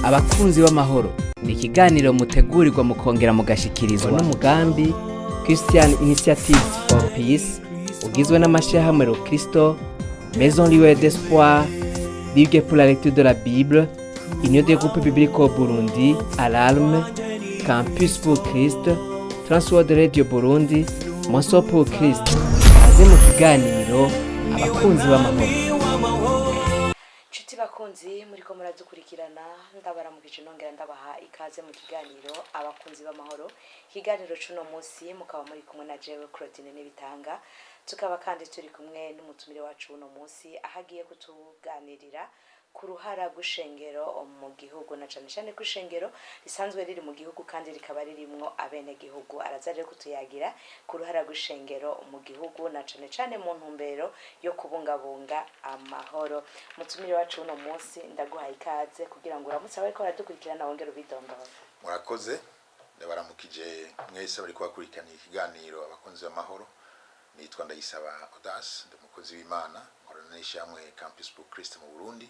Abakunzi b'amahoro ni ikiganiro mutegurirwa mukongera mugashikirizwa n'umugambi Christian Initiatives for Peace, ugizwe n'amashyirahamwe Rokristo, Maison Lueur d'Espoir, Ligue pour la lecture de la Bible, Union des groupes bibliques au Burundi, Alarme, Campus pour Christ, Transworld Radio Burundi, Moso pour Christ. Aze mu kiganiro Abakunzi b'amahoro. Nshuti bakunzi muriko muradukurikirana, ndabaramukije, nongera ndabaha ikaze mu kiganiro Abakunzi b'Amahoro. Ikiganiro c'uno munsi mukaba muri kumwe na jewe Claudine Nibitanga, tukaba kandi turi kumwe n'umutumire wacu uno munsi, aho agiye kutuganirira ku ruhara rw'ishengero mu gihugu, na cane cane ko ishengero risanzwe riri mu gihugu kandi rikaba ririmwo abenegihugu. Araza rero kutuyagira ku ruhara rw'ishengero mu gihugu, na cane cane mu ntumbero yo kubungabunga amahoro. Mutumire wacu uno munsi, ndaguhaye ikaze kugira ngo uramutse abariko baradukurikirana, wongere ubidondora. Murakoze, ndabaramukije mwese bari kubakurikirana ikiganiro Abakunzi b'Amahoro. Nitwa Ndayisaba Audace, ndi umukozi w'Imana, nkorana n'ishyirahamwe Campus pour Christ mu Burundi,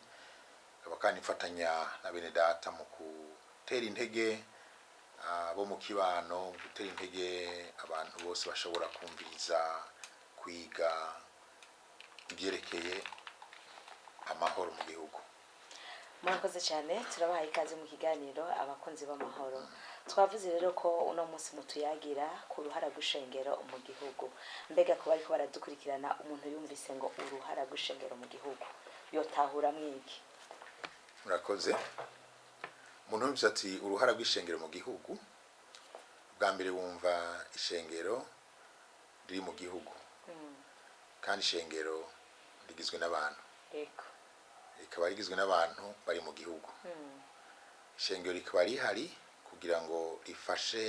nkaba kandi mfatanya na bene data mu gutera intege bo mu kibano, mu gutera intege abantu bose bashobora kumviriza, kwiga ibyerekeye amahoro mu gihugu. Murakoze cyane, turabahaye ikaze mu kiganiro Abakunzi b'Amahoro. Twavuze rero ko uno munsi mutuyagira ku ruhara rw'ishengero mu gihugu. Mbega kuba ariko baradukurikirana, umuntu yumvise ngo uruhara rw'ishengero mu gihugu, yotahura mwiki? Murakoze. Umuntu wumvise ati uruhara rw'ishengero mu gihugu, bwa mbere wumva ishengero riri mu gihugu, kandi ishengero rigizwe n'abantu, rikaba rigizwe n'abantu bari mu gihugu. Ishengero rikaba rihari kugira ngo rifashe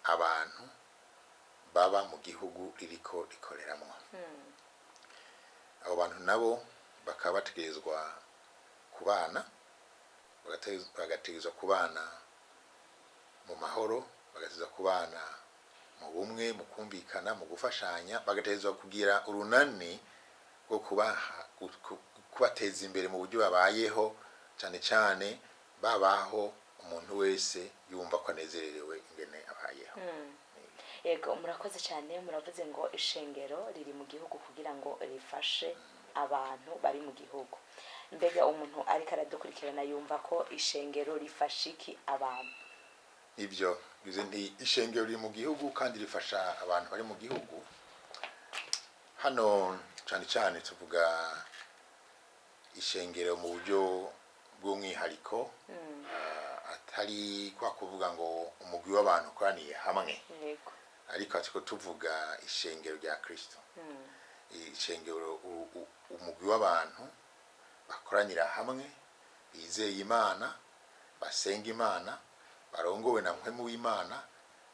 abantu baba mu gihugu ririko rikoreramwo. Abo bantu nabo bakaba bategerezwa kubana, bagategerezwa kubana mu mahoro, bagategerezwa kubana mu bumwe, mu kumvikana, mu gufashanya, bagategerezwa kugira urunani rwo kubateza imbere mu buryo babayeho, cyane cyane babaho umuntu wese yumva ko anezererewe ingene abayeho. Yego, murakoze cyane. Muravuze ngo ishengero riri mu gihugu kugira ngo rifashe abantu bari mu gihugu. Mbega umuntu ariko aradukurikirana yumva ko ishengero rifasha iki abantu? Ibyo bivuze nti ishengero riri mu gihugu kandi rifasha abantu bari mu gihugu. Hano cyane cyane tuvuga ishengero mu buryo bw'umwihariko, atari kwa kuvuga ngo umugwi w'abantu ukoraniye hamwe, ariko ariko tuvuga ishengero rya Kristo, ishengero umugwi w'abantu bakoranira hamwe, bizeye Imana, basenga Imana, barongowe na Mpwemu w'Imana,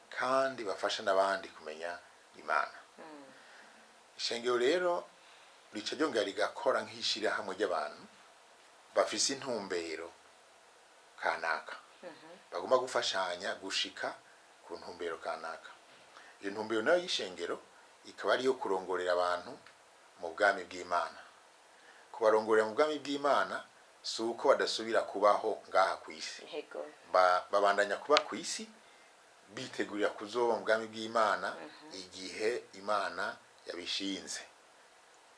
kandi bafasha n'abandi kumenya Imana. Ishengero rero rica ryongera rigakora nk'ishirahamwe ry'abantu bafise intumbero kanaka, bagomba gufashanya gushika ku ntumbero kanaka. Iyo ntumbero nayo y'ishengero ikaba ari iyo kurongorera abantu mu bwami bw'Imana. Kubarongorera mu bwami bw'Imana si uko badasubira kubaho ngaha ku isi. Babandanya kuba ku isi bitegurira kuzoba mu bwami bw'Imana igihe Imana yabishinze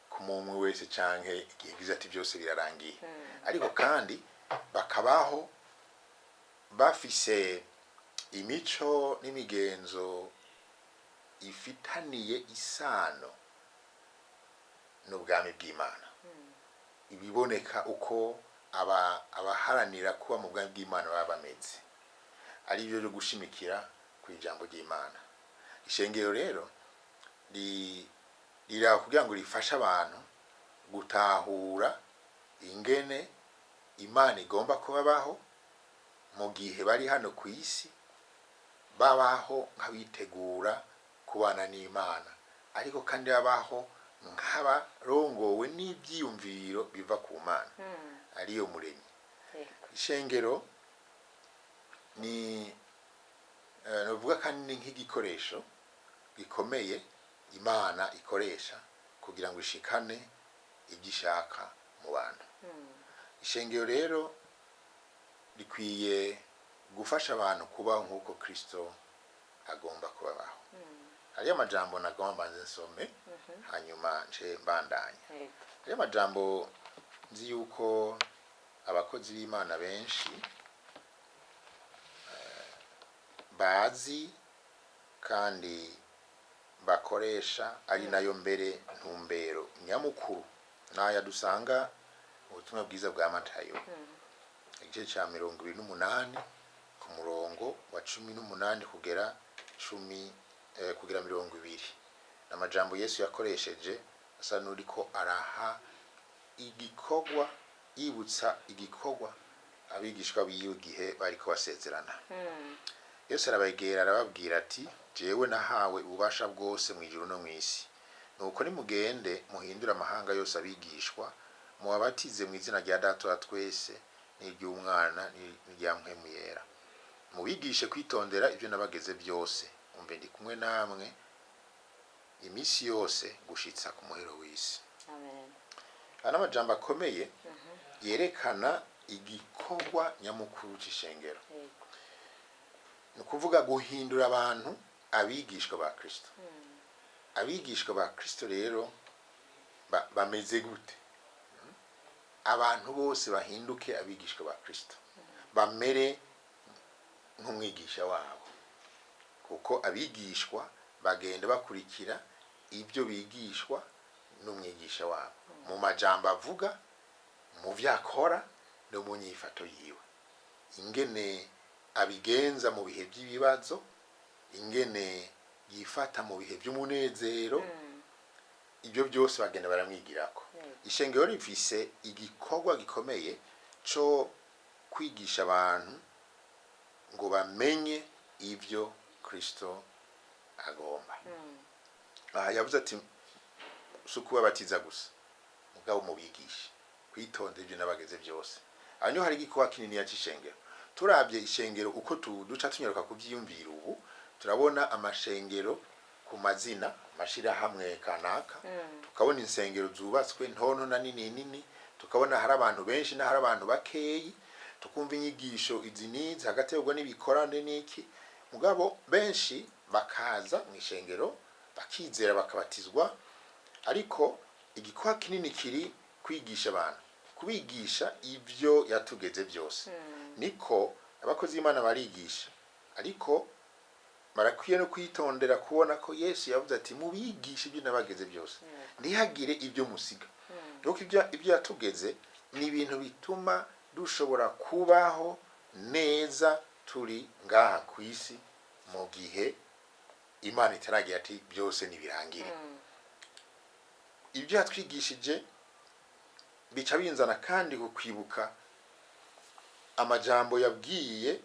ku muntu wese, canke igihe igize ati byose birarangiye. Ariko kandi bakabaho bafise imico n'imigenzo ifitaniye isano n'ubwami bw'Imana, ibiboneka uko abaharanira kuba mu bwami bw'Imana baba bameze, ari byo byo gushimikira ku ijambo ry'Imana. Ishengero rero riraho kugira ngo rifashe abantu gutahura ingene Imana igomba kubabaho mu gihe bari hano ku isi, babaho nk'abitegura kubana n'Imana, ariko kandi babaho nk'abarongowe n'ibyiyumviro biva ku Mana, ariyo Muremyi. Ishengero ni novuga kandi ni nk'igikoresho gikomeye Imana ikoresha kugira ngo ishikane ibyo ishaka mu bantu. Ishengero rero rikwiye. Rikwiye gufasha abantu kubaho nk'uko Kristo agomba kubabaho. Hariyo amajambo nagomba mbanze nsome, hanyuma nce mbandanya. Hariyo amajambo nzi yuko abakozi b'Imana benshi bazi kandi bakoresha, ari nayo mbere ntumbero nyamukuru, naya dusanga mu butumwa bwiza bwa Matayo, igice cya 28, ku murongo wa 18 kugera 10 kugera 20. Amajambo Yesu yakoresheje asa n'uriko araha igikorwa, yibutsa igikorwa abigishwa biwe igihe bariko basezerana. Yesu arabegera, arababwira ati: "Jewe nahawe ububasha bwose mu ijuru no mu isi. Nuko nimugende muhindure amahanga yose abigishwa, mubabatize mu izina rya Data wa twese n'iry'Umwana n'irya Mpwemu Yera, mubigishe kwitondera ibyo nabageze byose. Umve, ndi kumwe namwe iminsi yose gushitsa ku muhero w'isi." Amen. Aya ni amajambo akomeye yerekana igikorwa nyamukuru c'ishengero. Ni ukuvuga guhindura abantu abigishwa ba Kristo. Abigishwa ba Kristo rero bameze gute? Abantu bose bahinduke abigishwa ba Kristo, bamere nk'umwigisha wabo, kuko abigishwa bagenda bakurikira ibyo bigishwa n'umwigisha wabo mu majambo avuga, mu byo akora no mu nyifato yiwe, ingene abigenza mu bihe by'ibibazo, ingene yifata mu bihe by'umunezero. Ibyo byose bagenda baramwigirako. Ishengero rifise igikorwa gikomeye co kwigisha abantu ngo bamenye ibyo Kristo agomba. Aha yavuze ati: "Si ukubabatiza gusa, mugabo mubigishe kwitonda ibyo nabageze byose." Aho niho hari igikorwa kininiya c'ishengero. Turabye ishengero uko duca tunyaruka kuvyiyumvira ubu, turabona amashengero ku mazina, amashirahamwe kanaka, tukabona insengero zubatswe ntonto na nini nini, tukabona hari abantu benshi n'ahari abantu bakeyi, tukumva inyigisho izi n'izi, hagaterwa n'ibikorane n'iki, mugabo benshi bakaza mu ishengero, bakizera, bakabatizwa. Ariko igikorwa kinini kiri kwigisha abantu, kubigisha ibyo yatugeze byose. Niko abakozi b'Imana barigisha, ariko barakwiye no kwitondera kubona ko Yesu yavuze ati: "Mubigishe ibyo nabageze byose, ntihagire ibyo musiga." Kuko ibyo yatugeze ni ibintu bituma dushobora kubaho neza turi ngaha ku isi, mu gihe Imana itaragira ati: "Byose nibirangire." Ibyo yatwigishije bica binzana kandi ku kwibuka amajambo yabwiye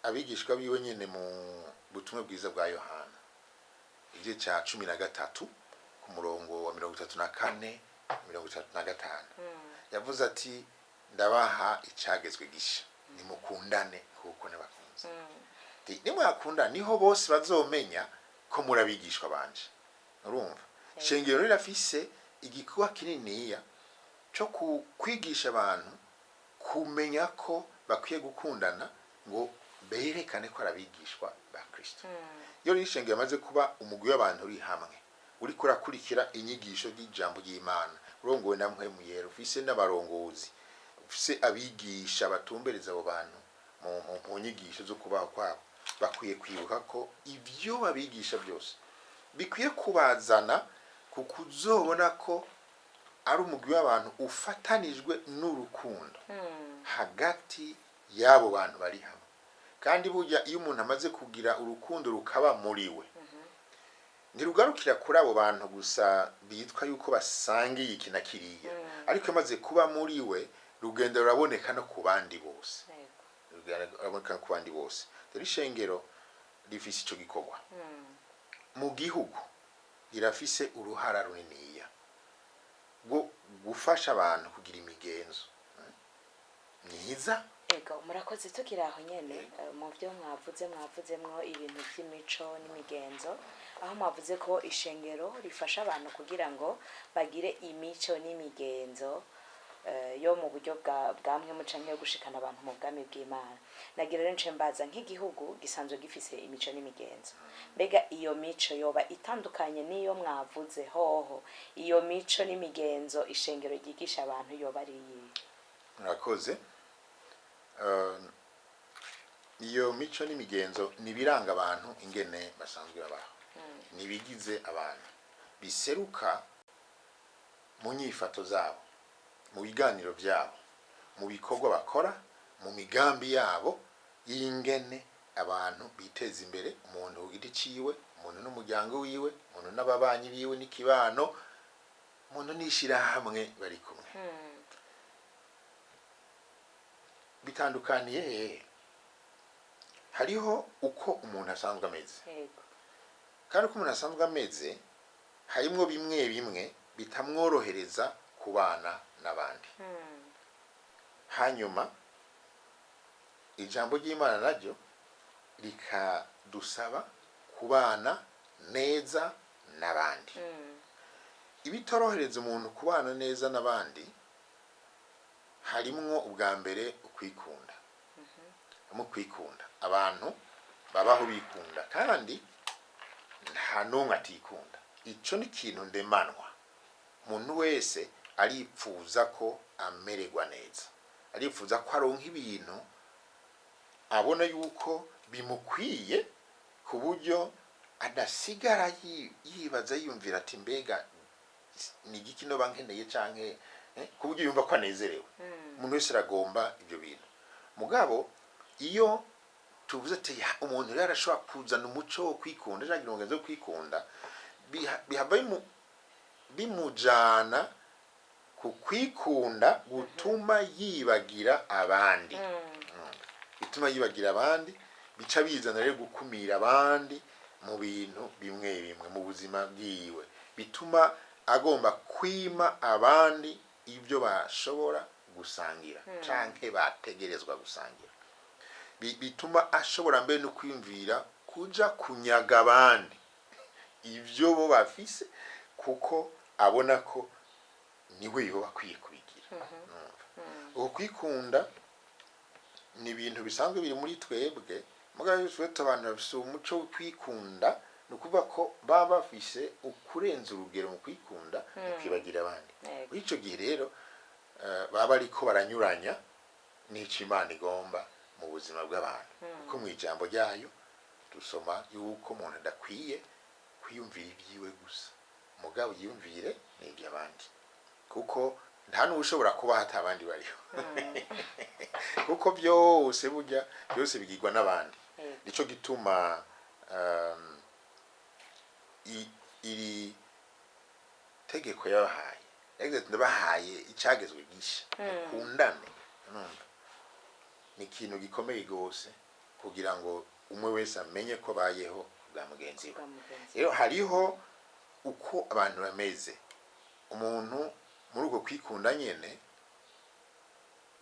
abigishwa biwe nyene mu butumwa bwiza bwa Yohana, igice cya 13, ku murongo wa 34, 35. Yavuze ati: "Ndabaha icagezwe gisha, nimukundane kuko nabakunze. Nimwakunda niho bose bazomenya ko muri abigishwa banje." Urumva, ishengero rirafise igikorwa kininiya cyo kwigisha abantu kumenya ko bakwiye gukundana ngo berekane ko ari abigishwa ba Kristo. Iyo rero ishengero yamaze kuba umugwi w'abantu uri hamwe, uriko urakurikira inyigisho ry'ijambo ry'Imana, urongowe na Mpwemu Yera, ufise n'abarongozi, ufise abigisha batumbereza abo bantu mu nyigisho zo kubaho kwabo, bakwiye kwibuka ko ibyo babigisha byose bikwiye kubazana ku kuzobona ko ari umugwi w'abantu ufatanijwe n'urukundo hagati y'abo bantu bari hamwe. Kandi burya iyo umuntu amaze kugira urukundo rukaba muri we, ntirugarukira kuri abo bantu gusa bitwa yuko basangiye iki na kiriya, ariko iyo amaze kuba muri we, rugenda ruraboneka no ku bandi bose. Rugenda ruraboneka no ku bandi bose. Rero ishengero rifise ico gikorwa mu gihugu, rirafise uruhara runiniya rwo gufasha abantu kugira imigenzo myiza. Ego, murakoze. Tukiri aho nyene, mu byo mwavuze, mwavuzemwo ibintu by'imico n'imigenzo, aho mwavuze ko ishengero rifasha abantu kugira ngo bagire imico n'imigenzo. yo mu buryo bwa mwe canke yo gushikana abantu mu bwami bw'Imana. Nagira rero nce mbaza, nk'igihugu gisanzwe gifise imico n'imigenzo, mbega iyo mico yoba itandukanye n'iyo mwavuze hoho? Iyo mico n'imigenzo ishengero ryigisha abantu yoba ari iyihe? Murakoze. Iyo mico n'imigenzo ni ibiranga abantu ingene basanzwe babaho, ni ibigize abantu, biseruka mu nyifato zabo, mu biganiro byabo, mu bikorwa bakora, mu migambi yabo y'ingene abantu biteza imbere, umuntu ku giti ciwe, umuntu n'umuryango wiwe, umuntu n'ababanyi biwe n'ikibano, umuntu n'ishirahamwe bari kumwe. Bitandukaniye hehe? Hariho uko umuntu asanzwe ameze, kandi uko umuntu asanzwe ameze harimwo bimwe bimwe bitamworohereza kubana n'abandi. Hanyuma ijambo ry'Imana naryo rikadusaba kubana neza n'abandi. Ibitorohereza umuntu kubana neza n'abandi harimwo ubwa mbere ukwikunda. Harimo kwikunda, abantu babaho bikunda, kandi nta n'umwe atikunda. Ico ni ikintu ndemanwa. Umuntu wese aripfuza ko amererwa neza, aripfuza ko aronka ibintu abona yuko bimukwiye, ku buryo adasigara yibaza, yiyumvira ati: "Mbega ni igiki noba nkeneye?" Canke ku buryo yumva ko anezerewe. Umuntu wese aragomba ibyo bintu. Mugabo iyo tuvuze ati: "Ya, umuntu rero arashobora kuzana umuco wo kwikunda cyangwa umugenzo wo kwikunda," bihava bimujana ku kwikunda gutuma yibagira abandi. Bituma yibagira abandi, bica bizana rero gukumira abandi mu bintu bimwe bimwe mu buzima bwiwe, bituma agomba kwima abandi ibyo bashobora gusangira canke bategerezwa gusangira. Bituma ashobora mbere no kwiyumvira kuja kunyaga abandi ibyo bo bafise, kuko abona ko niwe yoba akwiye kubigira. Numva uko kwikunda ni ibintu bisanzwe biri muri twebwe. Mugabo twe abantu bafise umuco wo kwikunda, ni ukuvuga ko baba bafise ukurenza urugero mu kwikunda, mu kwibagira abandi. Muri ico gihe rero baba bariko baranyuranya n'ico Imana igomba mu buzima bw'abantu, kuko mu ijambo ryayo dusoma yuko umuntu adakwiye kwiyumvira ibyiwe gusa, mugabo yiyumvire n'iby'abandi, kuko nta n'ushobora kuba hata abandi bariho, kuko byose burya byose bigirwa n'abandi. Nico gituma iri tegeko yabahaye, yagize ati: "Ndabahaye icagezwe gisha, mukundane." Urumva ni ikintu gikomeye gose kugira ngo umwe wese amenye ko abayeho bwa mugenzi we. Bwa mugenzi. Rero hariho uko abantu bameze. Umuntu muri uko kwikunda nyene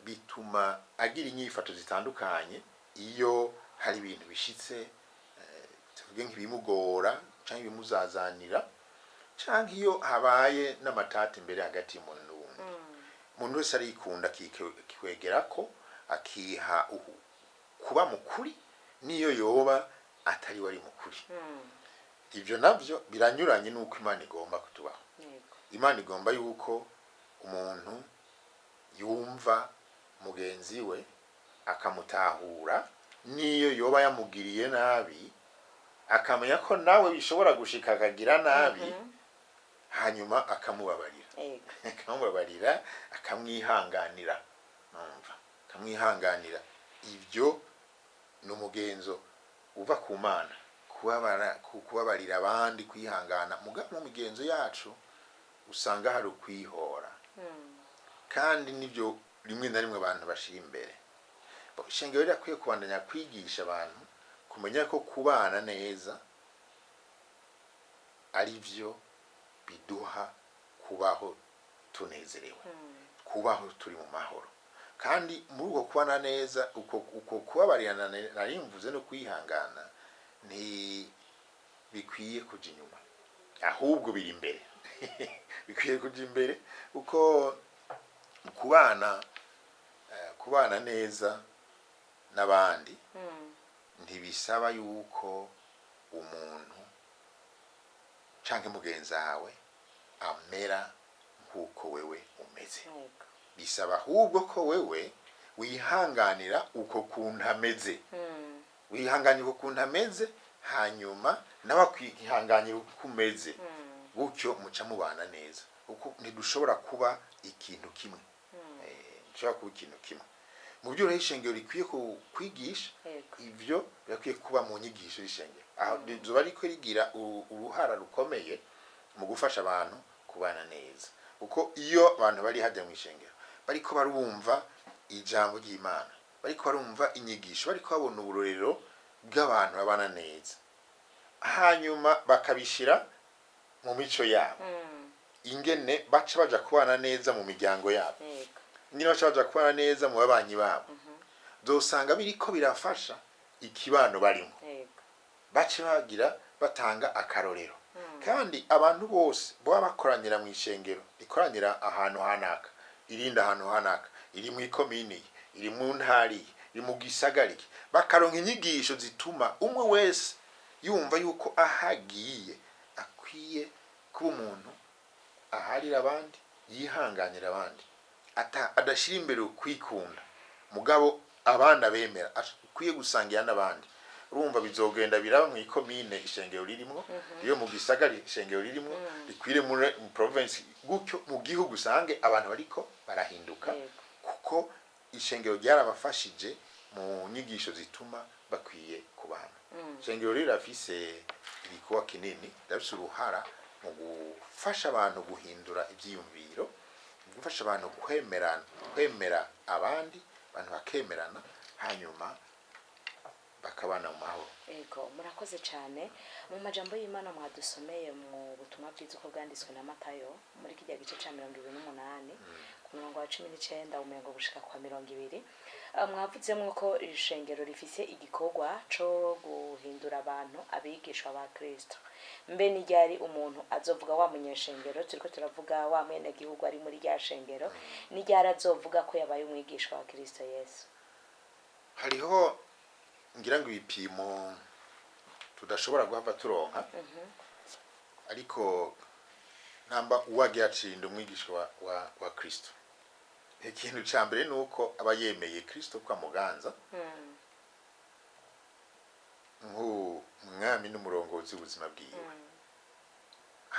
bituma agira inyifato zitandukanye iyo hari ibintu bishitse, tuvuge nk'ibimugora canke ibimuzazanira, canke iyo habaye n'amatati imbere hagati y'umuntu n'uwundi. Umuntu wese arikunda, akikwegerako, akiha kuba mukuri niyo yoba atari wari mukuri. Ibyo navyo biranyuranye n'uko Imana igomba kutubaho. Imana igomba yuko umuntu yumva mugenzi we, akamutahura niyo yoba yamugiriye nabi, akamenya ko nawe bishobora gushika akagira nabi, hanyuma akamubabarira, akamubabarira, akamwihanganira. Numva akamwihanganira. Ibyo ni umugenzo uva ku Mana, kubabara, kubabarira abandi, kwihangana. Muga mu migenzo yacu usanga hari ukwihora, kandi nibyo rimwe na rimwe abantu bashira imbere. Ishengero rirakwiye kubandanya kwigisha abantu kumenya ko kubana neza ari byo biduha kubaho tunezerewe, kubaho turi mu mahoro. Kandi muri uko kubana neza, uko kubabarirana nari mvuze no kwihangana, ntibikwiye kuja inyuma, ahubwo biri imbere, bikwiye kuja imbere, kuko Kubana kubana neza n'abandi ntibisaba yuko umuntu canke mugenzi wawe amera nk'uko wewe umeze. Bisaba ahubwo ko wewe wihanganira uko kuntu ameze, wihanganira uko kuntu ameze, hanyuma nawe akwihanganira uko umeze, gutyo muca mubana neza, kuko ntidushobora kuba ikintu kimwe. Ntidushobora kuba ikintu kimwe. Mu byo rero ishengero rikwiye kwigisha, ivyo birakwiye kuba mu nyigisho y'ishengero, aho rizoba riko rigira uruhara rukomeye mu gufasha abantu kubana neza, kuko iyo abantu bari hajya mu ishengero bariko barumva ijambo ry'Imana, bariko barumva inyigisho, bariko babona uburorero bw'abantu babana neza, hanyuma bakabishira mu mico yabo, ingene baca baja kubana neza mu miryango yabo, ingene baca baja kubana neza mu babanyi babo, zosanga biriko birafasha ikibano barimo, bace bagira batanga akarorero. Kandi abantu bose baba bakoranira mu ishengero rikoranira ahantu hanaka, irindi ahantu hanaka, iri mu ikomini iyi, iri mu ntara iyi, iri mu gisagara iki, bakaronka inyigisho zituma umwe wese yumva yuko aho agiye akwiye kuba umuntu aharira abandi, yihanganira abandi, adashyira imbere ukwikunda, mugabo abandi abemera, akwiye gusangira n'abandi. Urumva bizogenda biraba mu ikomine ishengero ririmwo, iyo mu gisagara ishengero ririmwo, rikwire muri mu province, gutyo mu gihugu usange abantu bariko barahinduka, kuko ishengero ryarabafashije mu nyigisho zituma bakwiye kubana. Ishengero rirafise igikorwa kinini, rirafise uruhara mu gufasha abantu guhindura ivyiyumviro, mu gufasha abantu kwemera abandi, abantu bakemerana, hanyuma bakabana mu mahoro. Ego, murakoze cyane. Mu majambo y'Imana mwadusomeye mu butumwa bwiza uko bwanditswe na Matayo, muri kijya gice cya 28, ku murongo wa 19 umengo gushika kwa 20, mwavuzemwo ko ishengero rifise igikorwa co guhindura abantu abigishwa ba Kristo. Mbe ni ryari umuntu azovuga, wa munyeshengero turiko turavuga, wa mwenegihugu ari muri rya shengero, ni ryari azovuga ko yabaye umwigishwa wa Kristo Yesu? Hariho ngira ngo ibipimo tudashobora guhava turonka, ariko namba uwagiye acinda umwigisha wa Kristo, ikintu ca mbere ni uko aba yemeye Kristo ko amuganza nk'umwami n'umurongozi w'ubuzima bwiwe,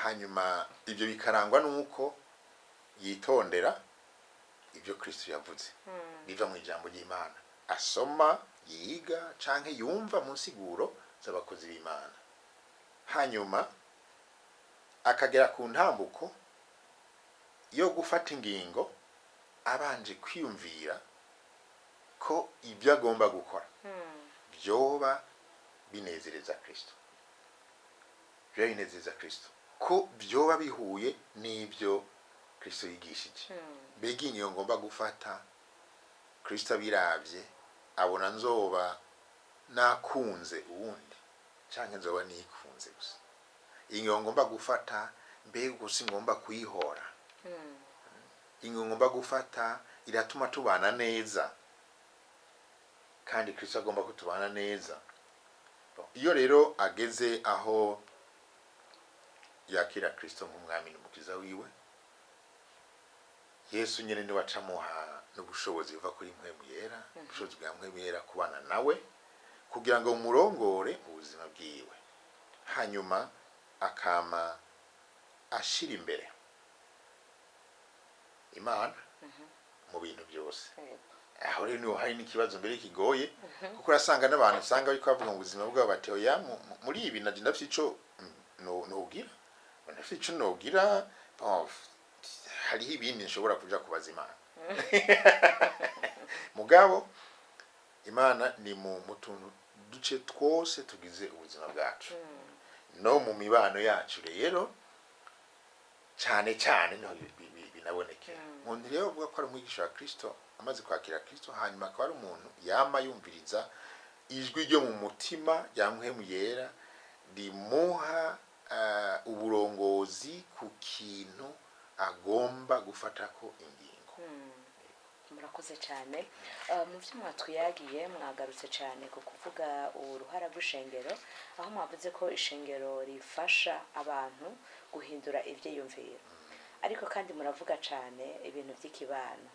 hanyuma ibyo bikarangwa n'uko yitondera ibyo Kristo yavuze biva mu ijambo ry'Imana asoma, yiga canke yumva mu nsiguro z'abakozi b'Imana, hanyuma akagera ku ntambuko yo gufata ingingo abanje kwiyumvira ko ibyo agomba gukora byoba binezereza Kristo, byoba binezereza Kristo, ko byoba bihuye n'ibyo Kristo yigishije. Mbega ingingo ngomba gufata, Kristo abiravye abona nzoba nakunze uwundi canke nzoba nikunze gusa? Ingingo ngomba gufata, mbega uko singomba kuyihora? Ingingo ngomba gufata iratuma tubana neza, kandi Kristo agomba ko tubana neza. Iyo rero ageze aho yakira Kristo nk'umwami n'umukiza wiwe, Yesu nyene niwe acamuha n'ubushobozi buva kuri Mpwemu Yera, ubushobozi bwa Mpwemu Yera kubana nawe kugira ngo murongore mu buzima bwiwe, hanyuma akama ashira imbere Imana mu bintu byose. Aho rero niho hari n'ikibazo mbere kigoye, kuko urasanga n'abantu usanga bariko bavuga mu buzima bwabo bati: "Oya, muri ibi naje ndafite ico nogira, ndafite ico nogira. Bon, hariho ibindi nshobora kuja kubaza Imana." Mugabo Imana ni mu tuntu duce twose tugize ubuzima bwacu, no mu mibano yacu rero cyane cyane niho binabonekera. Umuntu rero avuga ko ari umwigisha wa Kristo amaze kwakira Kristo, hanyuma akaba ari umuntu yama yumviriza ijwi ryo mu mutima rya Mpwemu Yera rimuha uburongozi ku kintu agomba gufatako ingingo. Murakoze cyane. Mu byo mwatwiyagiye, mwagarutse cyane ku kuvuga uruhara rw'ishengero, aho mwavuze ko ishengero rifasha abantu guhindura ibyiyumviro, ariko kandi muravuga cyane ibintu by'ikibano.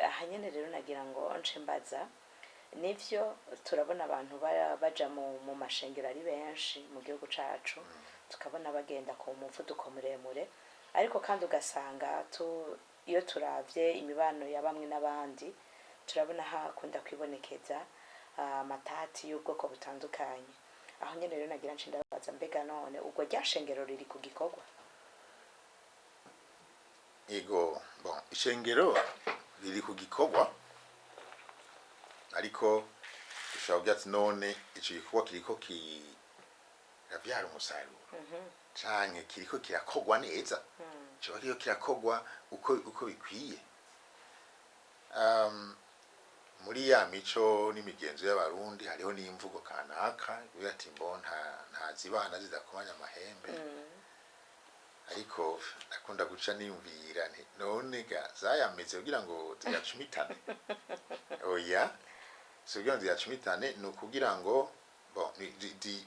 Aha nyine rero nagira ngo nce mbaza: nivyo, turabona abantu baja mu mashengero ari benshi mu gihugu cacu, tukabona bagenda ku muvuduko muremure, ariko kandi ugasanga iyo turavye imibano ya bamwe n'abandi, turabona hakunda kwibonekeza amatati y'ubwoko butandukanye. Aho nyene rero nagira nce ndabaza: mbega none ubwo rya shengero riri ku gikorwa? Ego, bon, ishengero riri ku gikorwa, ariko dushobora kugira ati: none ico gikorwa kiriko kiravyara umusaruro, canke kiriko kirakorwa neza, coba kiriko kirakorwa uko bikwiye? Muri ya mico n'imigenzo y'Abarundi hariho n'imvugo kanaka ivuga ati: mbo ntazibana zidakomanya amahembe. Ariko nakunda guca niyumvira nti: none ga zayameze kugira ngo ziyacumitane? Oya, si kugira ngo ziyacumitane, ni ukugira ngo, bon,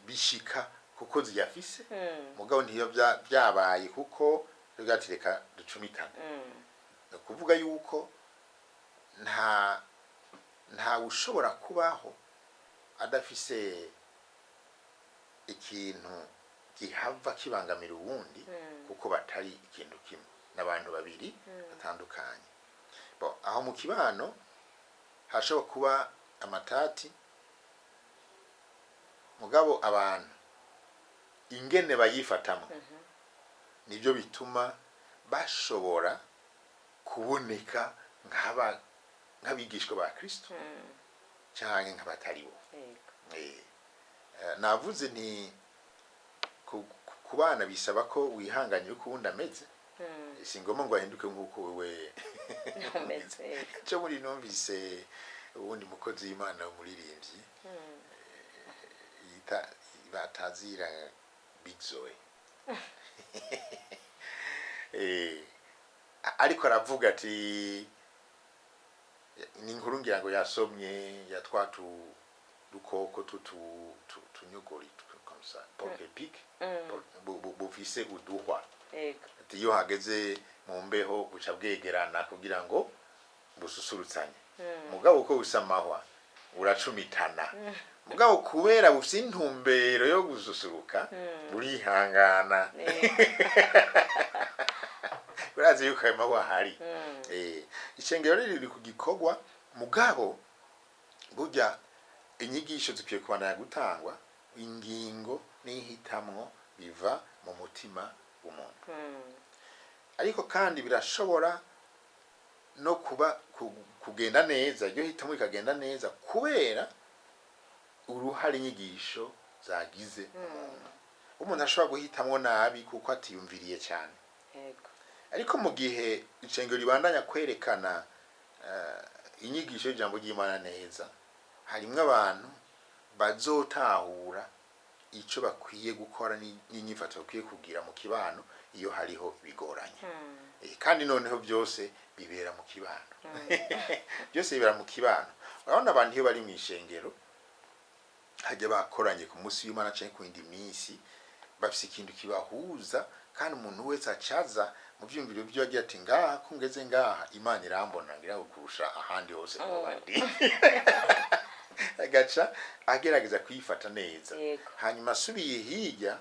bishika kuko ziyafise, mugabo ntiyo byabaye kuko bivuga ati: reka ducumitane. Ni ukuvuga yuko nta ushobora kubaho adafise ikintu gihava kibangamira uwundi, kuko batari ikintu kimwe n'abantu babiri batandukanye. Bon, aho mu kibano hashobora kuba amatati, mugabo abantu ingene bayifatamo nibyo bituma bashobora kuboneka nk'abigishwa ba Kristo canke nk'abatari bo. Navuze nti ku bana bisaba ko wihanganira uko uwundi ameze. Si ngombwa ngo ahinduke nk'uko wewe umeze, yego. Cyo muri numvise uwundi mukozi w'Imana w'umuririmbyi yita batazira Big Zoe, ariko aravuga ati ni inkuru ngira ngo yasomye ya twa dukoko tunyogori comme ça, porc-épic, bufise uduhwa. Ati iyo hageze mu mbeho buca bwegerana kugira ngo bususurutsanye, mugabo uko busa amahwa buracumitana, mugabo kubera bufise intumbero yo gususuruka burihangana. Urazi yuko ayo mahwa ahari. Ishengero rero riri ku gikorwa, mugabo burya inyigisho zikwiye kubandanya gutangwa. Ingingo n'ihitamwo biva mu mutima w'umuntu, ariko kandi birashobora no kuba kugenda neza, iryo hitamo rikagenda neza kubera uruhare inyigisho zagize. Umuntu ashobora guhitamwo nabi kuko atiyumviriye cyane, ariko mu gihe ishengero ribandanya kwerekana inyigisho y'ijambo ry'Imana neza, harimwo abantu bazotahura ico bakwiye gukora n'inyifato bakwiye kugira mu kibano iyo hariho bigoranye. Kandi noneho byose bibera mu kibano, byose bibera mu kibano. Urabona abantu iyo bari mu ishengero hajya bakoranye ku munsi w'Imana canke ku yindi minsi, bafise ikintu kibahuza, kandi umuntu wese acaza mu vyumviro vyiwe agira ati: ngaha ko ngeze ngaha, Imana irambona ngira ngo kurusha ahandi hose noba ndi. Agaca agerageza kwifata neza. Hanyuma asubiye hirya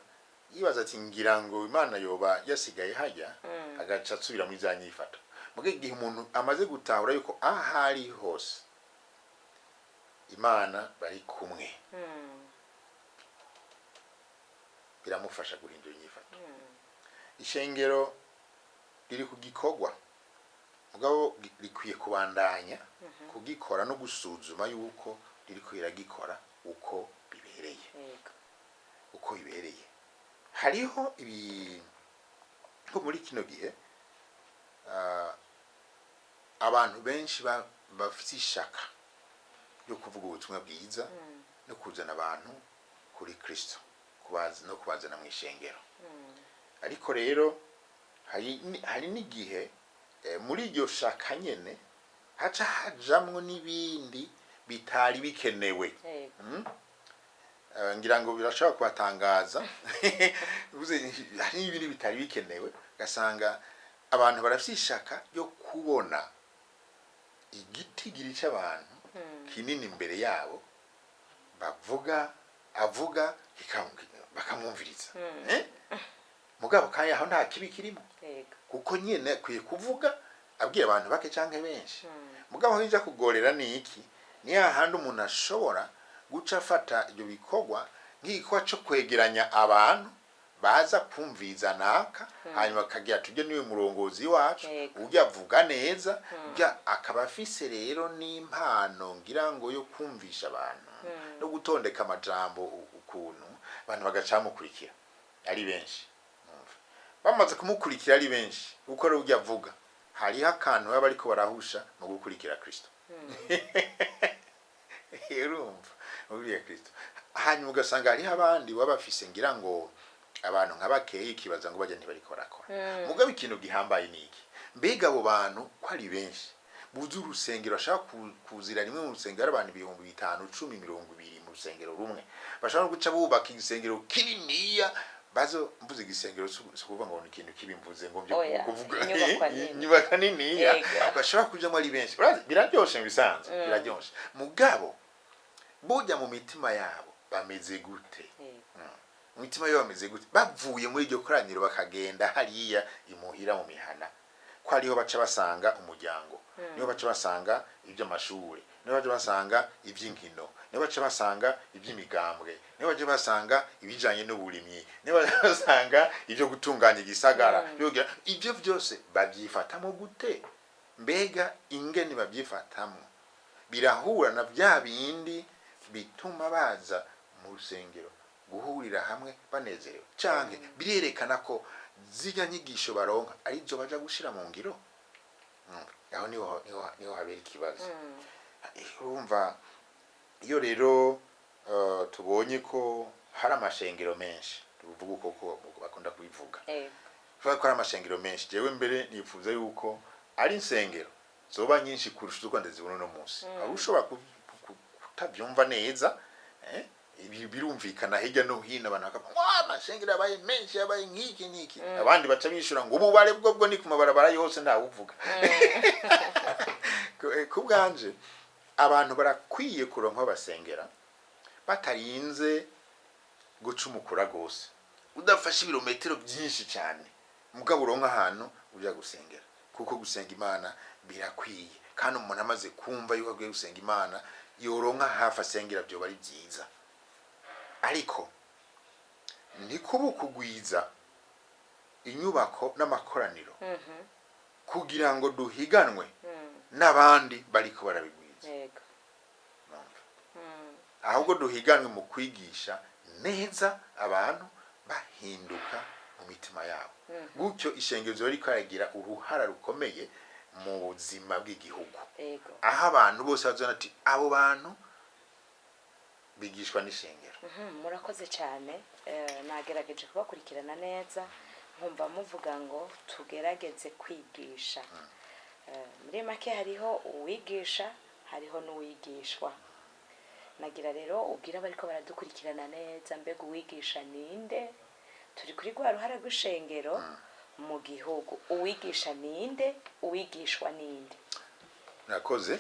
yibaza ati: ngira ngo Imana yoba yasigaye hajya, agaca asubira muri za nyifato. Muga igihe umuntu amaze gutahura yuko aho ari hose Imana bari kumwe, biramufasha guhindura inyifato. Ishengero riri ku gikorwa, mugabo rikwiye kubandanya kugikora no gusuzuma yuko ririko riragikora uko bibereye. Uko bibereye. Hariho ibi nko muri kino gihe, abantu benshi bafite ishaka ryo kuvuga ubutumwa bwiza no kuzana abantu kuri Kristo, no kubazana mu ishengero. Ariko rero hari n'igihe muri iryo shaka nyene Haca hajamwo n'ibindi bitari bikenewe. Ngira ngo birashobora kubatangaza. Uvuze hari n'ibindi bitari bikenewe, ugasanga abantu barafite ishaka ryo kubona igitigiri cy'abantu kinini imbere yabo, bavuga, avuga, bakamwumviriza. Mugabo kandi aho nta kibi kirimo, kuko nyine akwiye kuvuga abwira abantu bake canke benshi. Mugabo aho ija kugorera ni iki? Ni hahandi umuntu ashobora guca afata ibyo bikorwa nk'igikorwa co kwegeranya abantu baza kumviza naka, hanyuma akagira tujye niwe murongozi wacu, ujya avuga neza, ujya akaba afise rero n'impano ngira ngo yo kumvisha abantu no gutondeka amajambo ukuntu abantu bagaca bamukurikira ari benshi. Umva. Bamaze kumukurikira ari benshi kuko ari ujya avuga, hariho akantu baba bariko barahusha mu gukurikira Kristo. Urumva, mu gukurikira Kristo, hanyuma ugasanga hariho abandi baba bafise ngira ngo abantu nka bakeyi, ikibaza ngo bajya ntibariko barakora. Mugabo ikintu gihambaye ni iki? Mbega abo bantu ko ari benshi buze urusengero, bashaka kuzira rimwe mu rusengero ari abantu 5000, 10, 20 mu rusengero rumwe, bashaka no guca bubaka igisengero kininiya bazo. Mvuze igisengero si ukuvuga ngo ni ikintu kibi mvuze ngo byo Oya, kuvuga inyubakwa nini. Inyubakwa niniya bashobora kujamo ari benshi. Urazi, biraryoshe mu bisanzwe, biraryoshe. Mugabo burya mu mitima yabo bameze gute? Mu mitima yabo bameze gute bavuye muri iryo koraniro bakagenda hariya imuhira mu mihana, ko ariho baca basanga umuryango, niho baca basanga iby'amashure, niho baca basanga iby'inkino, niho baca basanga iby'imigambwe, niho baca basanga ibijanye n'uburimyi, niho baca basanga ibyo gutunganya igisagara. Ibyo byose babyifatamo gute? Mbega ingene babyifatamo birahura na bya bindi bituma baza mu rusengero guhurira hamwe banezerewe, canke birerekana ko zirya nyigisho baronka arizo baja gushira mu ngiro? Aho niho habera ikibazo. Urumva, iyo rero tubonye ko hari amashengero menshi, tuvuga uko ko bakunda kubivuga, tuvuga ko hari amashengero menshi, jewe mbere nifuza yuko ari insengero zoba nyinshi kurusha uko ndazibona uno munsi. Aho ushobora kutabyumva neza, ibi birumvikana hirya no hino, abantu bakavuga ngo amashengero yabaye menshi, yabaye nk'iki n'iki. Abandi baca bishura ngo ububare bwo bwo ni ku mabarabara yose, ntawuvuga. Ku bwanje abantu barakwiye kuronka aho basengera batarinze guca umukura rwose, udafashe ibirometero byinshi cyane, mugabo uronka ahantu uja gusengera, kuko gusenga Imana birakwiye. Kandi umuntu amaze kumva yuko akwiye gusenga Imana, yoronka hafi asengera, byoba ari byiza. Ariko ntikuba ukugwiza inyubako n'amakoraniro kugira ngo duhiganwe n'abandi bariko barabigwiza. Numva. Ahubwo duhiganwe mu kwigisha neza, abantu bahinduka mu mitima yabo. Gutyo ishengero riko ragira uruhara rukomeye mu buzima bw'igihugu, aho abantu bose bazona ati abo bantu bigishwa n'ishengero. Murakoze cyane. Nagerageje kubakurikirana neza, nkumva muvuga ngo tugerageze kwigisha. Muri make hariho uwigisha, hariho n'uwigishwa. Nagira rero ubwira abariko baradukurikirana neza, mbega uwigisha ninde? Turi kuri rwa ruhara rw'ishengero mu gihugu. Uwigisha ninde? Uwigishwa ninde? Murakoze.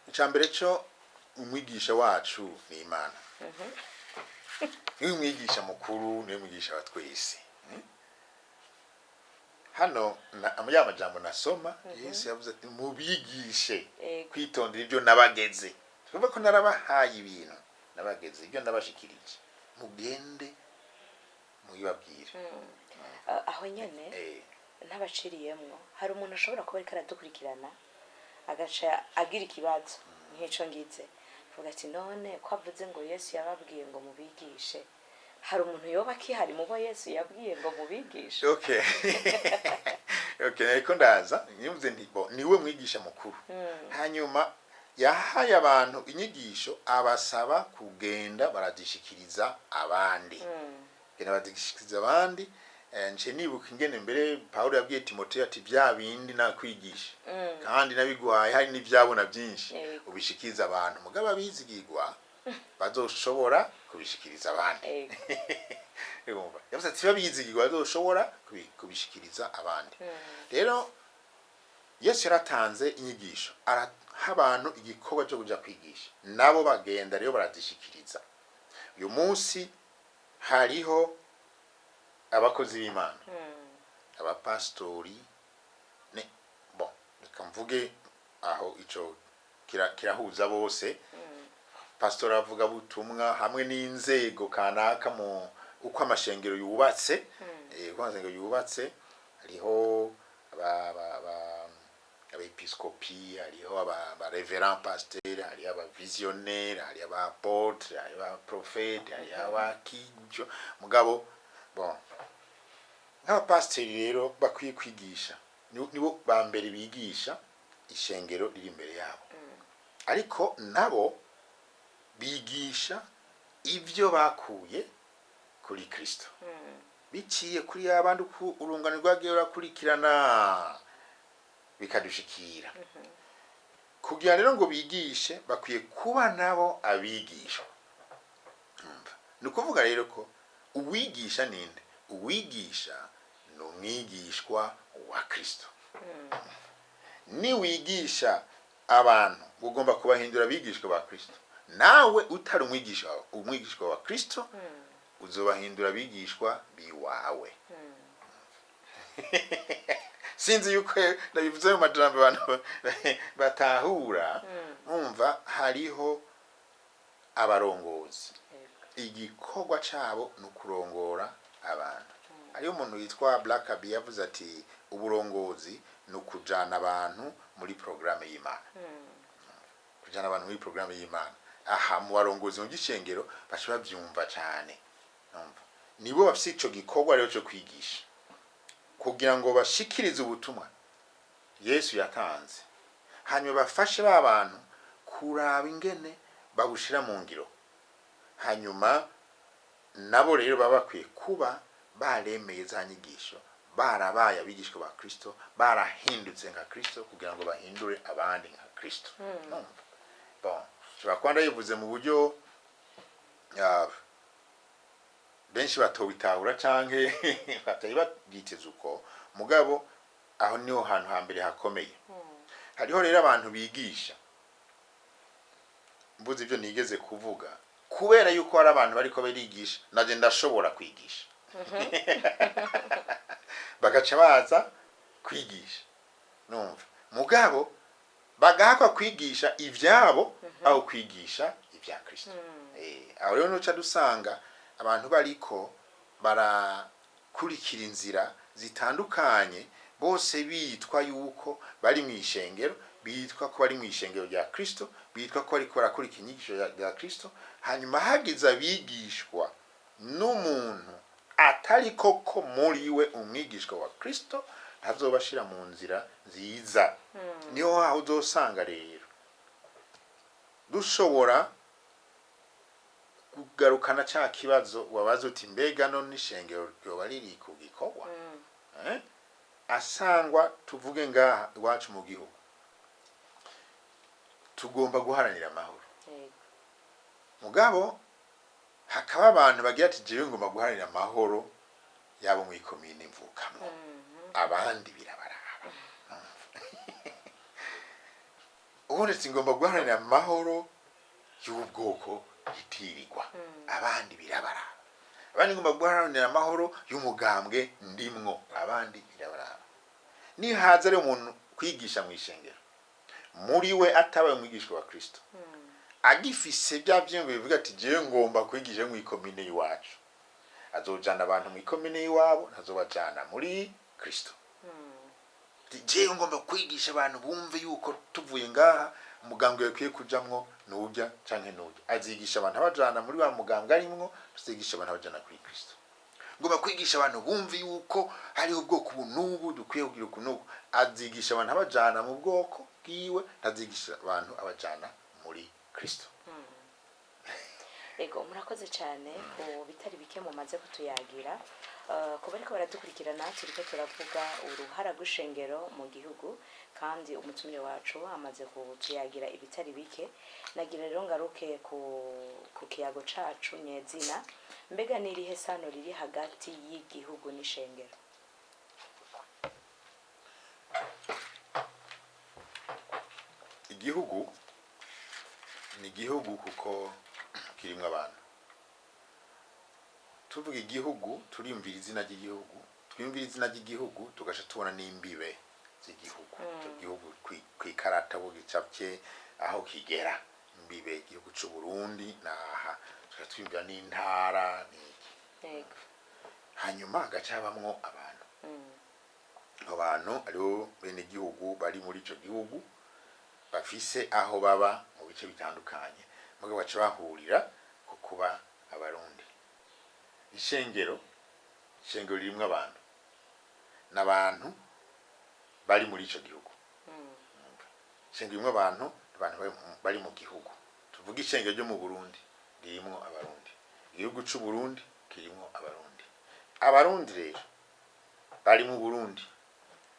Icya mbere cyo, umwigisha wacu ni Imana, niwe mwigisha mukuru, niwe mwigisha wa twese. Hano ya majambo nasoma, Yesu yavuze ati mubigishe kwitondera ibyo nabageze. Tuvuga ko narabahaye ibintu, nabageze ibyo nabashikirije, mugende mubibabwire. Aho nyene ntabaciriyemwo, hari umuntu ashobora kuba ariko aradukurikirana agaca agira ikibazo nk'ico ngize, avuga ati none ko avuze ngo Yesu yababwiye ngo mubigishe, hari umuntu yoba akihari mu bo Yesu yabwiye ngo mubigishe? Okay, ariko ndaza nivuze nti bo niwe mwigisha mukuru, hanyuma yahaye abantu inyigisho, abasaba kugenda barazishikiriza abandi, genda bazishikiriza abandi. Nce nibuka ingene mbere Pawulo yabwiye Timoteyo ati bya bindi nakwigisha kandi nabiguhaye, hari n'ivyabona byinshi, ubishikiriza abantu, mugabo abizigirwa bazoshobora kubishikiriza abandi. Urumva, yavuze ati babizigirwa bazoshobora kubishikiriza abandi. Rero Yesu yaratanze inyigisho, araha abantu igikorwa cyo kuja kwigisha, nabo bagenda rero barazishikiriza. Uyu munsi hariho abakozi b'Imana, abapasitori ne bon, reka mvuge aho ico kirahuza bose, pasitori avuga butumwa hamwe n'inzego kanaka mu uko amashengero yubatse. Uko amashengero yubatse, hariho abepiskopi, hariho aba révérend pasteur, hariho aba visionnaire, hariho aba apôtre, hariho aba prophète, hariho abakijo. Mugabo bon, nk'abapasiteri rero bakwiye kwigisha, nibo ba mbere bigisha ishengero riri imbere yabo, ariko nabo bigisha ibyo bakuye kuri Kristo biciye kuri abandi, uko urungano rwagiye rurakurikirana bikadushikira. Kugira rero ngo bigishe, bakwiye kuba nabo abigishwa. Umva, ni ukuvuga rero ko uwigisha ninde? Uwigisha ni umwigishwa wa Kristo. Niwigisha abantu, ugomba kubahindura abigishwa ba Kristo. Nawe utari umwigishwa wa Kristo, uzobahindura abigishwa biwawe. Sinzi yuko ndabivuze mu majambo abantu batahura. Umva, hariho abarongozi, igikorwa cabo ni ukurongora abantu. Hariho umuntu witwa Blackaby yavuze ati uburongozi ni ukujana abantu muri porogaramu y'Imana, kujana abantu muri porogaramu y'Imana. Aha mu barongozi mu by'ishengero baca bavyumva cane. Numva nibo bafise ico gikorwa rero cyo kwigisha, kugira ngo bashikirize ubutumwa Yesu yatanze, hanyuma bafashe ba bantu kuraba ingene babushira mu ngiro. Hanyuma nabo rero baba bakwiye kuba baremeye za nyigisho, barabaye abigishwa ba Kristo, barahindutse nka Kristo, kugira ngo bahindure abandi nka Kristo. Numva bon, nshobora kuba ndabivuze mu buryo benshi batobitahura canke batari babyiteze uko, mugabo aho niho hantu hambere hakomeye. Hariho rero abantu bigisha, mbuze ibyo nigeze kuvuga, kubera yuko hari abantu bariko barigisha, naje ndashobora kwigisha, bagaca baza kwigisha. Numva mugabo bagahakwa kwigisha ivyabo aho kwigisha ibya Kristo. Aho rero nuca dusanga abantu bariko barakurikira inzira zitandukanye, bose bitwa yuko bari mu ishengero, bitwa ko bari mu ishengero rya Kristo, bitwa ko bariko barakurikira inyigisho rya Kristo. Hanyuma hagize abigishwa n'umuntu atari koko muri we umwigishwa wa Kristo, ntazobashira mu nzira nziza. Niho aho uzosanga rero dushobora kugarukana ca kibazo wabaza uti mbega none ishengero ryoba riri ku gikorwa? Eh? Asangwa tuvuge ngaha iwacu mu gihugu tugomba guharanira amahoro, mugabo hakaba abantu bagira ati jewe ngomba guharanira amahoro yabo mu ikomine mvukamwo, abandi birabaraba. Ubundi ati ngomba guharanira amahoro y'ubwoko yitirirwa, abandi birabaraba. Abandi ngomba guharanira amahoro y'umugambwe ndimwo, abandi birabaraba. Nihaza rero umuntu kwigisha mu ishengero, muri we atabaye umwigishwa wa Kristo, agifise bya vyiyumviro bivuga ati jewe ngomba kwigisha mu ikomine y'iwacu, azojana abantu mu ikomine y'iwabo, ntazobajana muri Kristo. Ati, jewe ngomba kwigisha abantu bumve yuko tuvuye ngaha umugambwe bakwiye kujamwo nurya canke nurya, azigisha abantu abajana muri wa mugambwe arimwo, azigisha abantu abajana kuri Kristo. Ngomba kwigisha abantu bumve yuko hariho ubwoko ubu n'ubu dukwiye kugira uku n'uku, azigisha abantu abajana mu bwoko bwiwe, ntazigisha abantu abajana muri Kristo. Ego, murakoze cyane ku bitari bike mumaze kutuyagira. Ku bariko baradukurikirana, turiko turavuga uruhara rw'ishengero mu gihugu, kandi umutumire wacu amaze kutuyagira ibitari bike. Nagira rero ngaruke ku kiyago cacu nyezina. Mbega ni irihe sano riri hagati y'igihugu n'ishengero? Igihugu ni igihugu kuko kirimwo abantu. Tuvuga igihugu, turiyumvira izina ry'igihugu, twiyumvira izina ry'igihugu, tugaca tubona n'imbibe z'igihugu. Ico gihugu kw'ikarata aho gicapye, aho kigera, imbibe, igihugu c'u Burundi naha, tugaca twiyumvira n'intara n'iki. Hanyuma hagaca habamwo abantu. Abo bantu aribo bene igihugu bari muri ico gihugu, bafise aho baba mu bice bitandukanye, mugabo baca bahurira ku kuba Abarundi. Ishengero ririmwo abantu, n'abantu bari muri ico gihugu. Ishengero ririmwo abantu, abantu bari mu gihugu. Tuvuge ishengero ryo mu Burundi ririmwo Abarundi, igihugu c'u Burundi kirimwo Abarundi. Abarundi rero bari mu Burundi,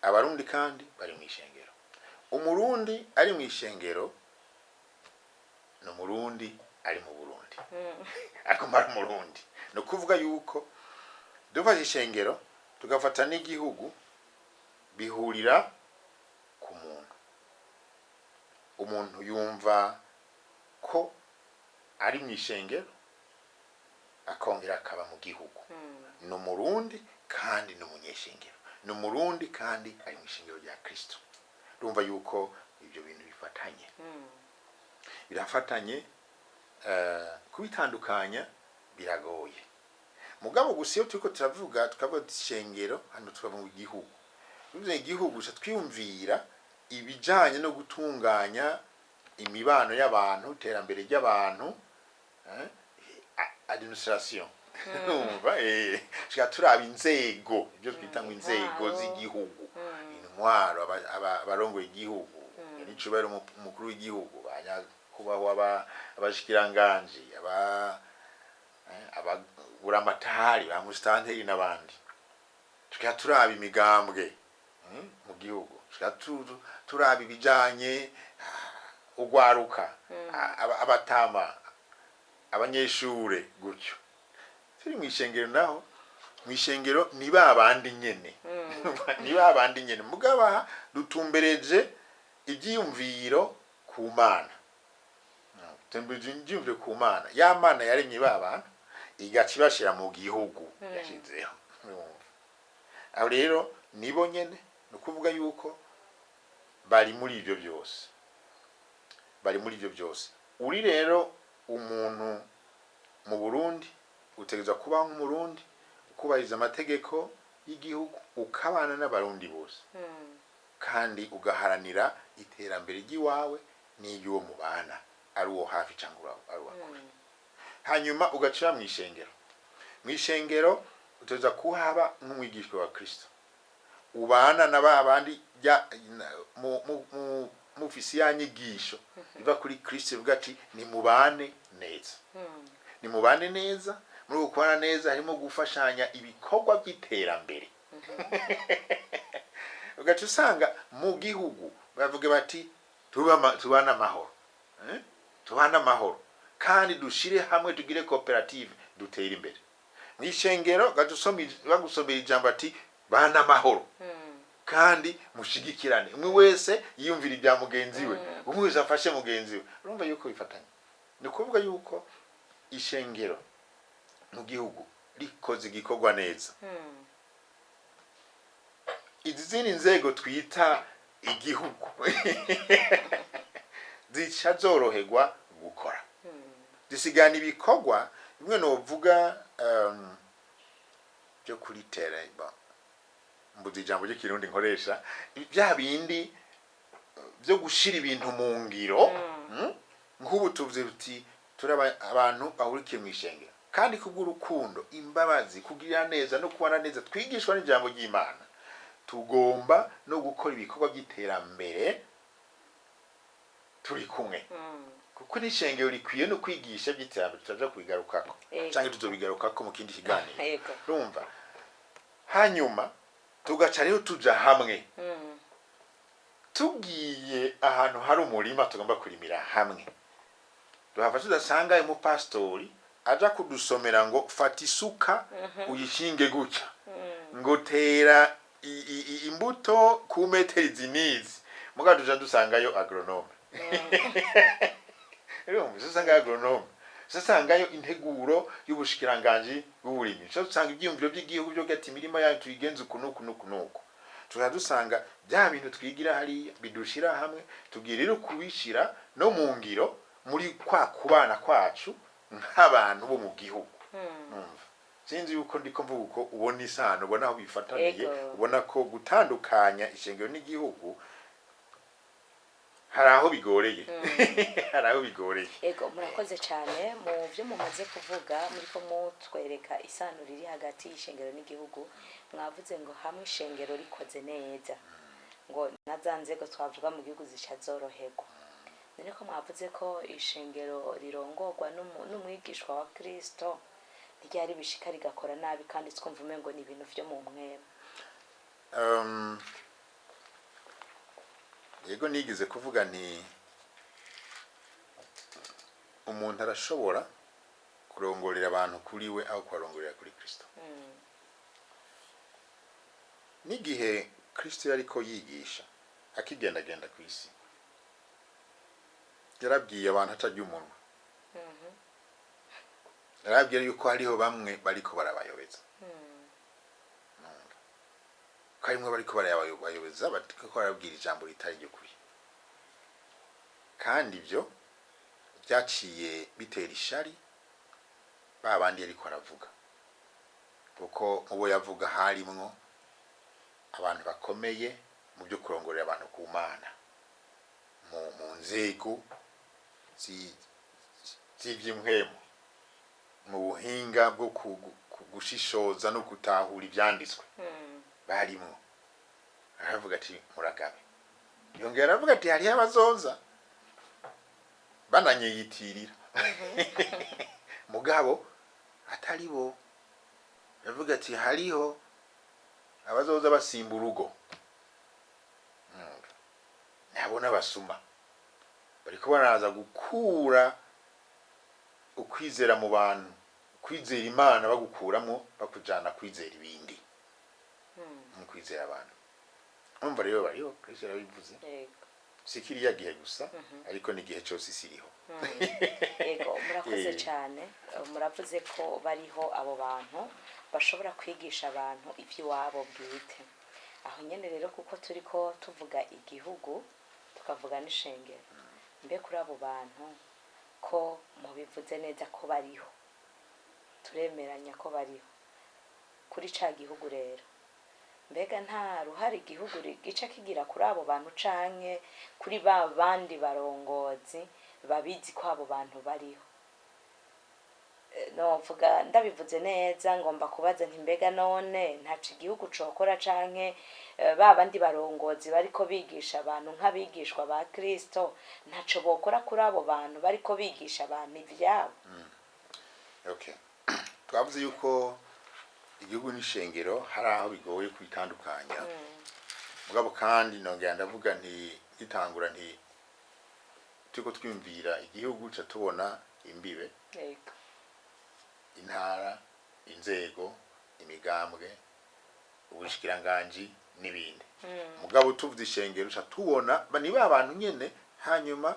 Abarundi kandi bari mu ishengero. Umurundi ari mu ishengero ni Umurundi ari mu Burundi, aguma ari Umurundi. Ni ukuvuga yuko dufashe ishengero tugafata n'igihugu, bihurira ku muntu. Umuntu yumva ko ari mu ishengero, akongera akaba mu gihugu. Ni Umurundi kandi ni umunyeshengero, ni Umurundi kandi ari mu ishengero rya Kristo. Urumva yuko ibyo bintu bifatanye, birafatanye. Kubitandukanya biragoye. Mugabo gusa iyo turiko turavuga, tukavuga tuti ishengero, hano tukavuga igihugu, bivuze igihugu, gusa twiyumvira ibijanye no gutunganya imibano y'abantu, iterambere ry'abantu, administration. Urumva, tuba turaba inzego, ibyo twita ngo inzego Intwaro. z'igihugu, intwaro, abarongoye igihugu, n'icubahiro umukuru w'igihugu, banyakubahwa abashikiranganji, ababuramatari, ba musitanteri n'abandi. Tukaba turaba imigambwe mu gihugu, tukaba turaba ibijanye ugwaruka, abatama, abanyeshure, gutyo. Turi mu ishengero naho, mu ishengero ni ba bandi nyene, ni ba bandi nyene, mugaba dutumbereje ibyiyumviro ku Mana. Dutumbereje ibyiyumviro ku Mana, ya Mana yaremye ba bantu, igaca ibashira mu gihugu yashizeho. Urumva? Aho rero nibo nyene, ni ukuvuga yuko bari muri ibyo byose, bari muri ibyo byose. Uri rero umuntu mu Burundi, utegerezwa kuba nk'Umurundi, ukubahiriza amategeko y'igihugu, ukabana n'Abarundi bose, kandi ugaharanira iterambere ry'iwawe n'iry'uwo mubana, ari uwo hafi cyangwa ari uwa kure. Hanyuma ugacira mu ishengero. Mu ishengero utegerezwa kuhaba nk'umwigishwa wa Kristo, ubana na ba bandi mufise ya nyigisho iva kuri Kristo, ivuga ati nimubane neza, nimubane neza. Muri uko kubana neza harimo gufashanya ibikorwa by'iterambere. Ugaca usanga mu gihugu bavuga bati tubane amahoro, eh? Tubane amahoro kandi dushire hamwe, tugire koperative, dutere imbere. Mu ishengero ugaca bagusomera ijambo ati bana amahoro kandi mushigikirane, umwe wese yiyumvira ibya mugenzi we, umwe wese afashe mugenzi we. Urumva yuko bifatanye. Ni ukuvuga yuko ishengero mu gihugu rikoze igikorwa neza, izi zindi nzego twita igihugu zica zoroherwa gukora, zisigana ibikorwa bimwe novuga byo kuri terrain. Bon, mbuze ijambo ry'ikirundi nkoresha, bya bindi byo gushira ibintu mu ngiro. Nk'ubu tuvuze tuti turi abantu bahurikiye mu ishengero, kandi kubw'urukundo, imbabazi, kugirira neza no kubana neza twigishwa n'ijambo ry'Imana, tugomba no gukora ibikorwa by'iterambere turi kumwe, kuko n'ishengero rikwiye no kwigisha by'iterambere. Turaja kubigarukako canke tuzobigarukako mu kindi kiganiro. Urumva Hanyuma tugaca rero tuja hamwe, tugiye ahantu hari umurima tugomba kurimira hamwe, duhava tudasanga umupasitori aja kudusomera ngo fata isuka uyishinge gutya, ngo tera imbuto ku metero izi n'izi. Mugabo tuja dusangayo agronome. Urumva, dusangayo agronome, dusangayo integuro y'ubushikiranganji bw'uburimyi, tuca dusanga ivyiyumviro by'igihugu byo gati imirima yacu tuyigenza uku n'uku n'uku n'uku. Tuca dusanga bya bintu twigira hariya bidushira hamwe, tugiye rero kubishira no mu ngiro muri kwa kubana kwacu nk'abantu bo mu gihugu. Numva sinzi yuko ndiko mvuga uko ubona isano, ubona aho bifataniye. Ubona ko gutandukanya ishengero n'igihugu hari aho bigoreye, hari aho bigoreye. Ego, murakoze cyane mu byo mumaze kuvuga. Muri ko mutwereka isano riri hagati y'ishengero n'igihugu. Mwavuze ngo hamwe ishengero rikoze neza, ngo na za nzego twavuga mu gihugu zica zoroherwa. None ko mwavuze ko ishengero rirongorwa n'umwigishwa wa Kristo, ntiryari bishika rigakora nabi, kandi twumva umengo ni ibintu vyo mu mwema? Yego, nigeze kuvuga nti umuntu arashobora kurongorera abantu kuri we aho kubarongorera kuri Kristo. N'igihe Kristo yariko yigisha akigendagenda ku isi, yarabwiye abantu atarya umunwa, yarabwiye yuko hariho bamwe bariko barabayobeza. Numva ko harimwo bariko barabayobeza, bariko barabwira ijambo ritari ry'ukuri, kandi ibyo byaciye bitera ishari ba bandi yariko aravuga, kuko mu bo yavuga harimwo abantu bakomeye mu byo kurongorera abantu ku Mana, mu nzego z'ivy'impwemu, mu buhinga bwo gushishoza no gutahura ivyanditswe barimwo. Aravuga ati: "Muragabe." Yongera aravuga ati: "Hariho abazoza bananyiyitirira, mugabo atari bo." Aravuga ati: "Hariho abazoza basimba urugo." Nabo n'abasuma bariko baraza gukura ukwizera mu bantu, kwizera Imana bagukuramo, bakujana kwizera ibindi mu kwizera abantu. Umva rero, bariho, Kristo yarabivuze. Si kiriya gihe gusa, ariko n'igihe cyose isi iriho. Ego, murakoze cyane. Muravuze ko bariho abo bantu bashobora kwigisha abantu iby'iwabo bwite. Aho nyine rero, kuko turi ko tuvuga igihugu tukavuga n'ishengero, mbe kuri abo bantu ko mubivuze neza ko bariho, turemeranya ko bariho kuri ca gihugu rero, mbega nta ruhare igihugu gica kigira kuri abo bantu, canke kuri ba bandi barongozi babizi ko abo bantu bariho? Novuga ndabivuze neza, ngomba kubaza nti: mbega none ntaco igihugu cokora, canke ba bandi barongozi bariko bigisha abantu nk'abigishwa ba Kristo, ntaco bokora kuri abo bantu bariko bigisha abantu ivyabo? Okay, twavuze yuko igihugu n'ishengero hari aho bigoye kubitandukanya. Mugabo kandi nongera ndavuga nti gitangura nti turiko twiyumvira igihugu ca tubona imbibe, intara, inzego, imigambwe, ubushikiranganji n'ibindi. Mugabo tuvuze ishengero ca tubona ni ba bantu nyene, hanyuma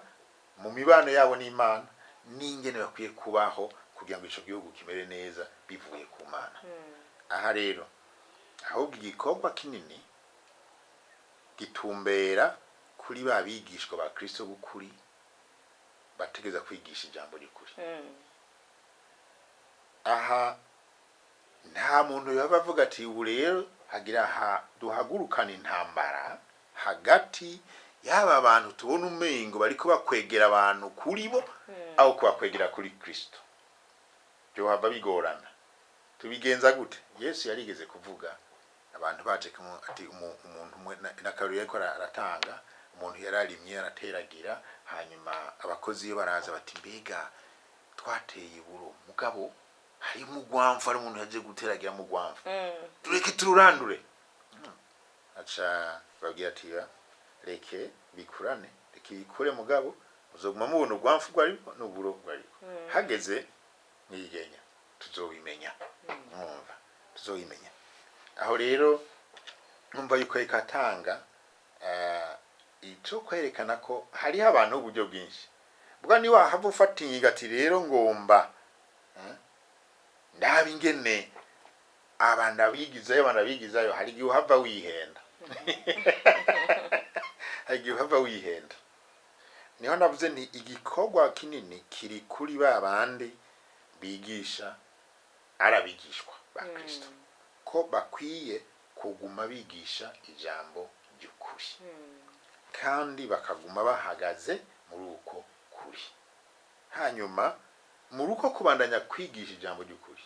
mu mibano yabo n'Imana n'ingene bakwiye kubaho kugira ngo ico gihugu kimere neza bivuye ku Mana. Aha rero ahubwo igikorwa kinini gitumbera kuri ba bigishwa ba Kristo b'ukuri bategeza kwigisha ijambo ry'ukuri. Aha nta muntu yaba avuga ati: "Ubu rero hagira ha duhagurukana intambara hagati y'aba bantu tubona umengo bariko bakwegera abantu kuri bo aho kubakwegera kuri Kristo." Byohava bigorana. Tubigenza gute? Yesu yarigeze kuvuga abantu baje ati umuntu umwe n'akarorero yariko aratanga, umuntu yararimye, arateragira, hanyuma abakozi iyo baraza bati: "Mbega twateye iburo, mugabo Harimo urwamfu, hari umuntu yaje guteragira mu rwamfu, tureke tururandure. Aca babwira ati: "Ya, reke bikurane, reke bikure, mugabo muzoguma mubona urwamfu rwariko n'uburo rwariko. Hageze niyigenya tuzobimenya." Mwumva, tuzobimenya. Aho rero numva yuko reka atanga ico kwerekana ko hariho abantu b'uburyo bwinshi bwa ni wahava ufata ingingo ati: "Rero ngomba ndaba ingene aba ndabigizayo, aba ndabigizayo." Hari igihe uhava wihenda, hari igihe uhava wihenda. Niho navuze nti igikorwa kinini kiri kuri ba bandi bigisha, ari abigishwa ba Kristo, ko bakwiye kuguma bigisha ijambo ry'ukuri kandi bakaguma bahagaze muri uko kuri. Hanyuma muri uko kubandanya kwigisha ijambo ry'ukuri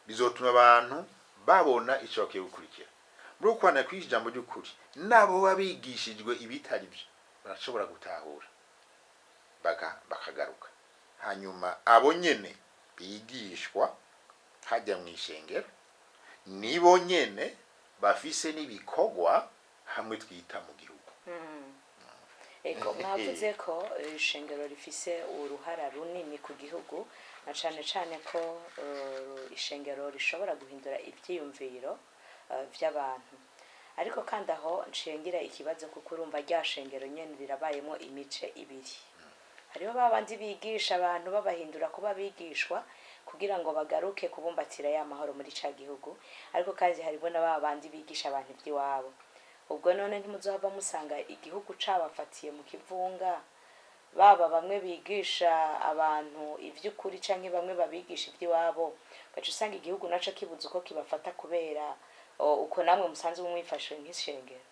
bizotuma abantu babona icyo bakwiye gukurikira. Muri uko kubandanya kwigisha ijambo ry'ukuri, nabo baba bigishijwe ibitari byo barashobora gutahura bakagaruka. Hanyuma abo nyene bigishwa hajya mu ishengero nibo nyene bafise n'ibikorwa hamwe twita mu gihugu. Ego, mwavuze ko ishengero rifise uruhara runini ku gihugu, na cane cane ko ishengero rishobora guhindura ivyiyumviro vy'abantu. Ariko kandi aho nshingira ikibazo, kuko urumva rya shengero nyene rirabayemo imice ibiri: hariho ba bandi bigisha abantu babahindura kuba bigishwa kugira ngo bagaruke kubumbatira ya mahoro muri ca gihugu, ariko kandi harimo na ba bandi bigisha abantu iby'iwabo. Ubwo none ntimuzohava musanga igihugu cabafatiye mu kivunga, baba bamwe bigisha abantu ivy'ukuri canke bamwe babigisha iby'iwabo, ugaca usanga igihugu naco kibuze uko kibafata kubera uko namwe musanzwe mwifashe nk'ishengero?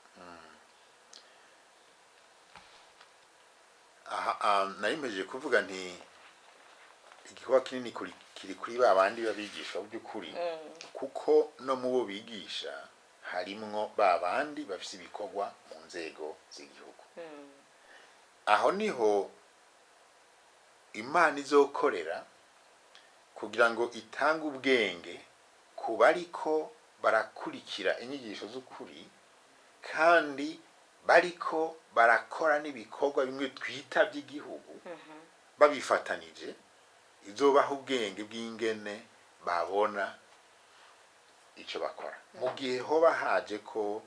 Aha nari mpejeje kuvuga nti igikorwa kinini kiri kuri ba bandi babigisha by'ukuri, kuko no mu bo bigisha harimwo ba bandi bafise ibikorwa mu nzego z'igihugu. Aho niho Imana izokorera kugira ngo itange ubwenge ku bariko barakurikira inyigisho z'ukuri kandi bariko barakora n'ibikorwa bimwe twita by'igihugu babifatanije. Izobaha ubwenge bw'ingene babona icyo bakora mu gihe hoba haje ko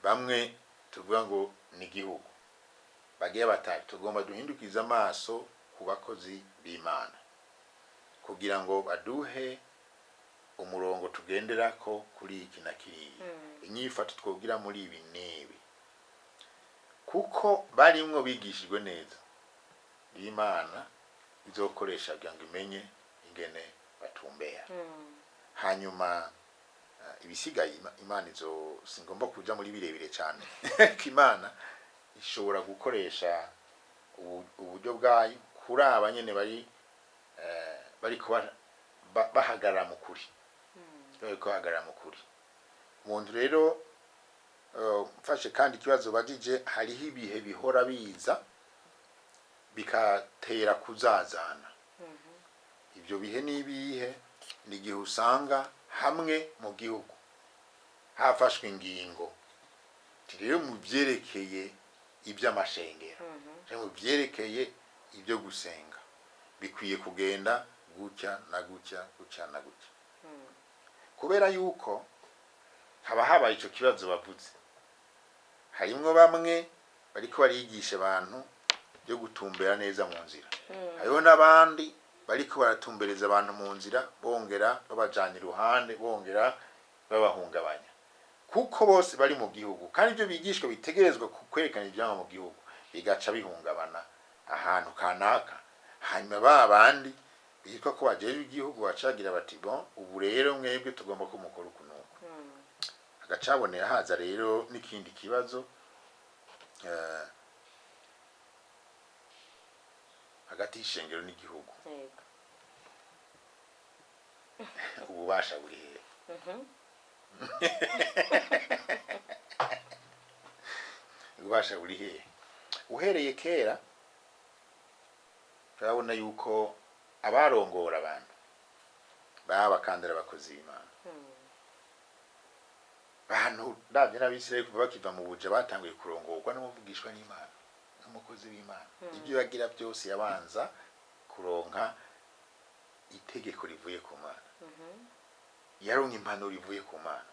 bamwe tuvuga ngo ni igihugu bagiye batari tugomba duhindukize amaso ku bakozi b'Imana kugira ngo baduhe umurongo tugenderako kuri iki na kiriya, inyifato twogira muri ibi n'ibi, kuko barimwo bigishijwe neza. Imana izokoresha kugira ngo imenye ingene batumbera. Hanyuma ibisigaye Imana izo singomba kuja muri birebire cyane, ko Imana ishobora gukoresha uburyo bwayo kuri aba nyene bari bariko bahagarara mu kuri, bariko bahagarara mu kuri. Umuntu rero mfashe kandi ikibazo bagije, hariho ibihe bihora biza bikatera kuzazana. Ibyo bihe ni ibihe? Ni igihe usanga hamwe mu gihugu hafashwe ingingo ati: "Rero mu byerekeye iby'amashengero canke mu byerekeye ibyo gusenga bikwiye kugenda gutya na gutya, gutya na gutya." Kubera yuko haba habaye ico kibazo bavuze, harimwo bamwe bariko barigisha abantu byo gutumbera neza mu nzira, hariho n'abandi bariko baratumbereza abantu mu nzira, bongera babajana iruhande, bongera babahungabanya, kuko bose bari mu gihugu kandi ibyo bigishwa bitegerezwa kwerekana ibyama mu gihugu, bigaca bihungabana ahantu kanaka. Hanyuma ba bandi bitwa ko bajejwe igihugu bacagira bati: "Bon, ubu rero mwebwe tugomba ko mukora uku n'uku." Agacabonera haza rero n'ikindi kibazo hagati y'ishengero n'igihugu. Ububasha buri hehe? Ububasha buri hehe? Uhereye kera turabona yuko Abarongora abantu baba kandi ari abakozi b'Imana. Bantu ndabye n'Abisirayeli kuva bakiva mu buja batanguye kurongorwa n'umuvugishwa n'Imana, n'umukozi w'Imana. Ibyo bagira byose yabanza kuronka itegeko rivuye ku Mana, yaronka impanuro ivuye ku Mana.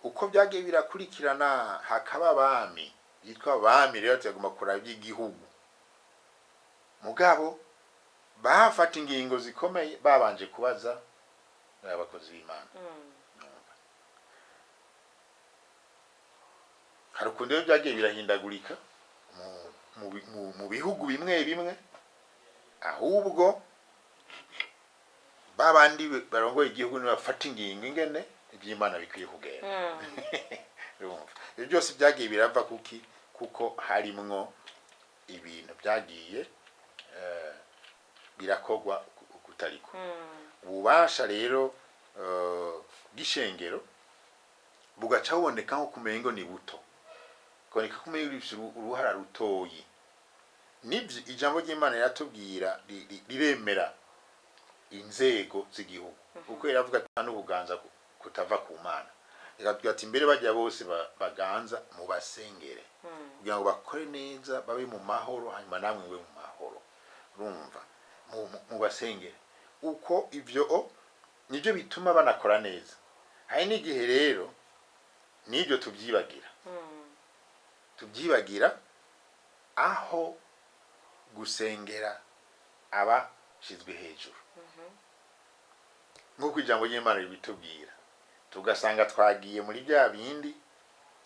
Uko byagiye birakurikirana, hakaba abami bitwa abami rero tuyagomba kuraba iby'igihugu, mugabo bafata ingingo zikomeye babanje kubaza abakozi b'Imana. Numva hari ukuntu rero byagiye birahindagurika mu bihugu bimwe bimwe, ahubwo babandi barongoye igihugu nibafata ingingo ingene iby'Imana bikwiye kugenda. Urumva ibyo byose byagiye birava kuki? Kuko harimwo ibintu byagiye birakogwa kutariko. Ububasha rero bw'ishengero bugaca buboneka nko kumengo ni buto, kuboneka ko umengo rifise uruhara rutoyi. Nivyo ijambo ry'Imana riratubwira, riremera inzego z'igihugu, kuko iravuga ati n'ubuganza kutava ku Mana. Ikatubwira ati mbere bajya bose baganza mubasengere kugira ngo bakore neza, babe mu mahoro, hanyuma namwe mube mu mahoro. Urumva mubasengere uko ivyo nibyo bituma banakora neza. Hari n'igihe rero n'ibyo tubyibagira, tubyibagira aho gusengera abashizwe hejuru nk'uko ijambo ry'Imana ribitubwira, tugasanga twagiye muri bya bindi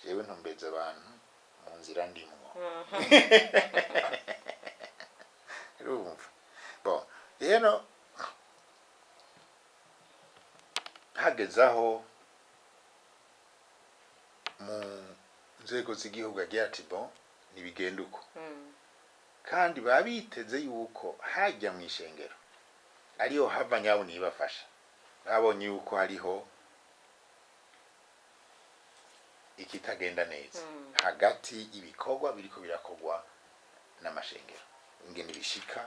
jewe ntumbeza abantu mu nzira ndimwo. Urumva bon rero hageze aho mu nzego z'igihugu agira ati bon ntibigenda uko, kandi baba biteze yuko hajya mu ishengero ariyo hava nyabo nibafasha. Babonye yuko hariho ikitagenda neza hagati y'ibikorwa biriko birakorwa n'amashengero, ingene bishika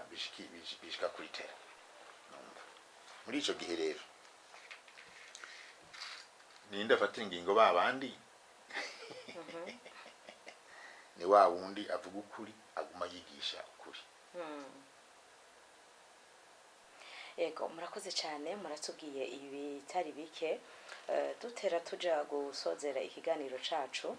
bishika kuri tera. Numva muri ico gihe rero ninde afatira ingingo? Ba bandi ni wa wundi avuga ukuri, aguma yigisha ukuri. Yego, murakoze cyane, muratubwiye ibitari bike. Dutera tuja gusozera ikiganiro cacu,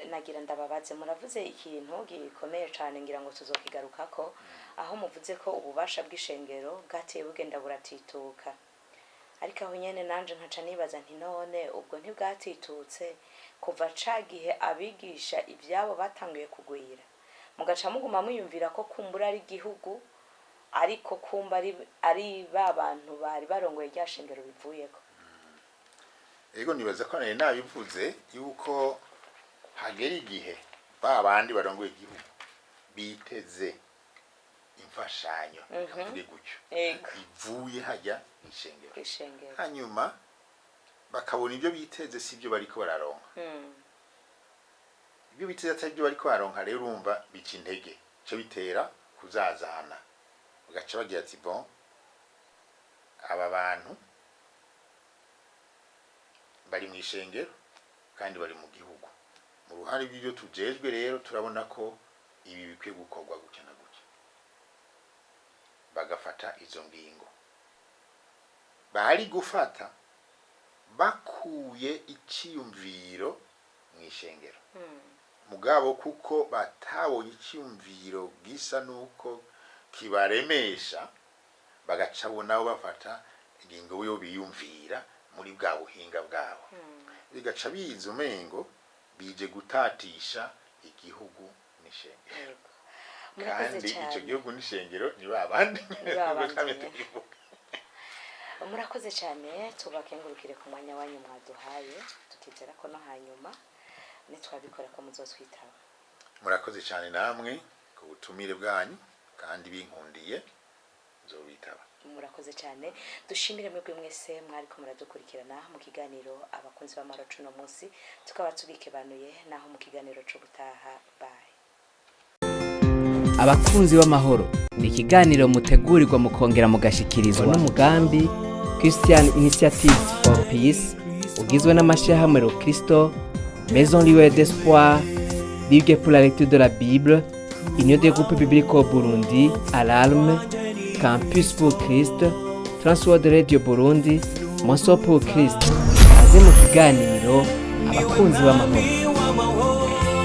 nagira ndababaze. Muravuze ikintu gikomeye cyane, ngira ngo tuzokigarukako, aho muvuze ko ububasha bw'ishengero bwateye bugenda buratituka. Ariko aho nyene nanje nkaca nibaza nti none ubwo ntibwatitutse kuva ca gihe abigisha ivyabo batanguye kugwira, mugaca muguma mwiyumvira ko kumbura ari igihugu, ariko kumba ari ba bantu bari barongoye rya shengero bivuyeko? Ego, nibaza ko nari nabivuze yuko hagera igihe ba bandi barongoye igihugu biteze imfashanyo, reka mvuge gutyo, ivuye hajya mw'ishengero, kw'ishengero, hanyuma bakabona ibyo biteze si ibyo bariko bararonka. Ibyo biteze atari ibyo bariko bararonka rero urumva bica intege, ico bitera kuzazana, bagaca bagira ati bon aba bantu bari mu ishengero kandi bari mu gihugu, mu ruhare rw'ibyo tujejwe rero turabona ko ibi bikwiye gukorwa gutya na gutya. Bagafata izo ngingo bari gufata bakuye iciyumviro mu ishengero, mugabo kuko batabonye iciyumviro gisa nuko kibaremesha, bagaca bo nabo bafata ingingo yo biyumvira muri bwa buhinga bwabo, bigaca biza umengo bije gutatisha igihugu n'ishengero. Murakoze Kandi ico cyane. gihugu n'ishengero ni babandi. Ni babandi Twamye nyene. tubivuga. Murakoze cyane, tubakengurukire ku mwanya wanyu mwaduhaye, tukizera ko no hanyuma nitwabikora ko muzotwitaba. Murakoze cyane namwe ku butumire bwanyu, kandi binkundiye nzobitaba. Murakoze cyane. Dushimire mwebwe mwese mwariko muradukurikirana mu kiganiro Abakunzi b'Amahoro cuno munsi, tukaba tubikebanuye naho mu kiganiro c'ubutaha. Bye. Abakunzi b'amahoro. Ni ikiganiro mutegurirwa mukongera mugashikirizwa n'umugambi Christian Initiatives for Peace, ugizwe n'amashyirahamwe Rokristo, Maison Libre d'Espoir, Ligue pour la lecture de la Bible, Union des groupes bibliques au Burundi, Alarme, Campus pour Christ, Transworld Radio Burundi, Monso pour Christ. Kaze mu kiganiro abakunzi b'amahoro.